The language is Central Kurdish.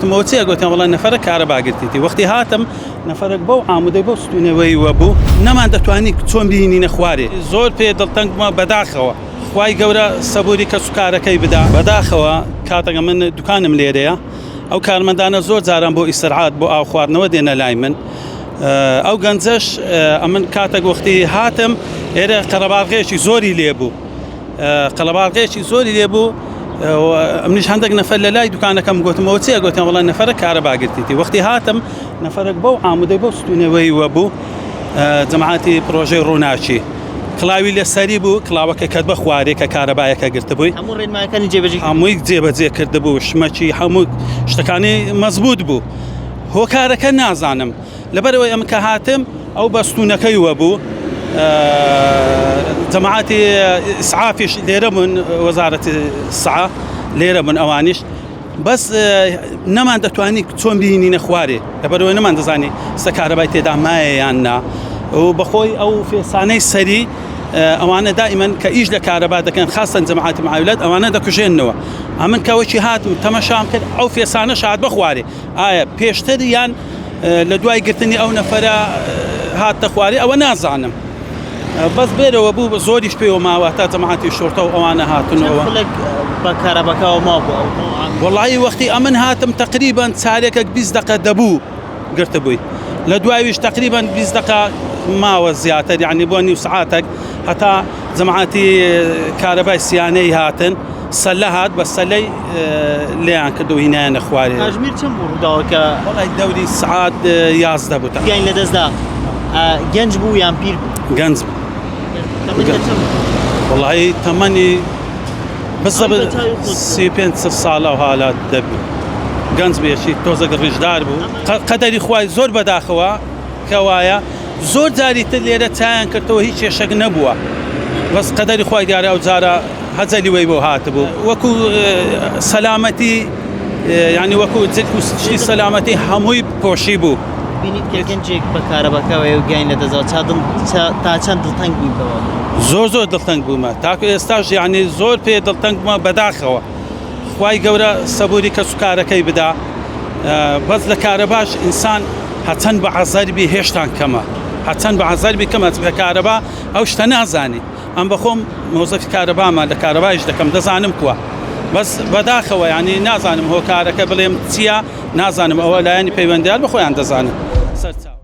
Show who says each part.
Speaker 1: گۆتم ئەوە چیە گۆتیان وەڵا نەفەرەک کارەبا گرتیتی وەختی هاتم نەفەرەک بەو عامودەی بەو ستونەوەی وە بوو نەمان دەتوانی چۆن بینینە خوارێ زۆر پێ دڵتەنگ بوومە بەداخەوە خوای گەورە سەبوری کەسوکارەکەی بدا. بەداخەوە کاتەک من دوکانم لێرەیە ئەو کارمەندانە زۆر جاران بۆ ئیسرعات بۆ ئاو خواردنەوە دێنە لای من ئەو گەنجەش ئەمن کاتەک وەختی هاتم ئێرە قەرەباڵغێکی زۆری لێبوو قەڵەباڵغێکی زۆری لێ بوو ئەمنیش هەندێک نەفەر لە لای دوکانەکەم گوتمەوە چیە گوتیان وڵای نەفەرە کارەبا گرتیتی وەختی هاتم نەفەرێک بەو عامودەی بەو ستونەوەی وە بوو جەماعەتی پرۆژەی ڕووناکی کڵاوی لەسەری بوو کڵاوەکە کەت بە خوارێ کە کارەبایەکە گرتبووی
Speaker 2: هەموو ڕێنمایەکانی جێبەجێ
Speaker 1: هەمووی جێبەجێ کردبوو شمەکی هەموو شتەکانی مەزبوط بوو هۆکارەکە نازانم لەبەرئەوەی ئەمن کە هاتم ئەو بە ستوونەکەی وەبوو جەماعەتی ئیسعافیش لێرە بوون وەزارەتی سعە لێرە بوون ئەوانیش بەس نەمان دەتوانی چۆن بینینە خوارێ لەبەرەوەی نەمان دەزانی سە کارەبای تێدا مایە یان نا و بەخۆی ئەو فێسانەی سەری ئەوانە دائیمەن کە ئیش لە کارەبا دەکەن خاستن جەماعەتی معاولات ئەوانە دەکوژێنەوە ئەمن کەوەکی هاتم تەمەشام کرد ئەو فێسانە شاد بەخوارێ ئایا پێشتر یان لە دوای گرتنی ئەو نەفەرە هاتە خوارێ ئەوە نازانم بەس بێرەوە بوو بە زۆریش پێوە ماوە تا جەماعەتی شۆرتە و ئەوانە هاتنەوە
Speaker 2: بە کارەبەکەەوە مابوو
Speaker 1: وەڵی وەختی ئەمن هاتم تقریبان چارێکێک 20 دقە دەبوو گرتبووی لە دواییش تقریبان 20 دقە ماوە زیاتر یعنی بۆ نیو سعاتێک هەتا جەماعەتی کارەبای سیانەی هاتن سەلە هات بە سەلەی لێیان کرد و هینایانە خوارێ.
Speaker 2: کاژمیر چەند بوو ڕووداوەکە؟
Speaker 1: وەڵای دەوری سعات 11 بوو.
Speaker 2: گیانی لەدەستدا گەنج بوو یان پیر بوو؟
Speaker 1: گەنج بوو. وەڵی تەمەنی بزەبت 35 ساڵە و حالات دەبی گەنج بێشی تۆزەک ڕیشدار بوو قەدەری خوای زۆر بەداخەوە کەوایە زۆر جاری تر لێرە چایان کردەوە هیچ کێشەک نەبووە بەس قەدەری خوای دیارە ئەو جارە هەجەلی وەی بۆ هاتبوو وەکو سەلامەتی یعنی وەکو جلک و شتی سەلامەتی هەمووی پۆشی بوو.
Speaker 2: بینیت کە گەنجێک بە کارەباکەوەیە و گیانی لەدەستدا چا دڵ تا چەند دڵتەنگ بووی بەوە؟
Speaker 1: زۆر زۆر دڵتەنگ بوومە تاکو ئێستاش یعنی زۆر پێ دڵتەنگ بوومە بەداخەوە خوای گەورە سەبوری کەسوکارەکەی بدا بەس لە کارەباش ئینسان هەچەند بە عەزەربی هێشتان کەمە هەچەند بە عەزەربی کەمە چونکە کارەبا ئەو شتە نازانی ئەم بەخۆم مۆزەفی کارەبامە لە کارەبایش دەکەم دەزانم کووە بەس بەداخەوە ینی نازانم هۆکارەکە بڵێم چییە نازانم ئەوە لایەنی پەیوەندیار بە خۆیان دەزانن سەرچاو.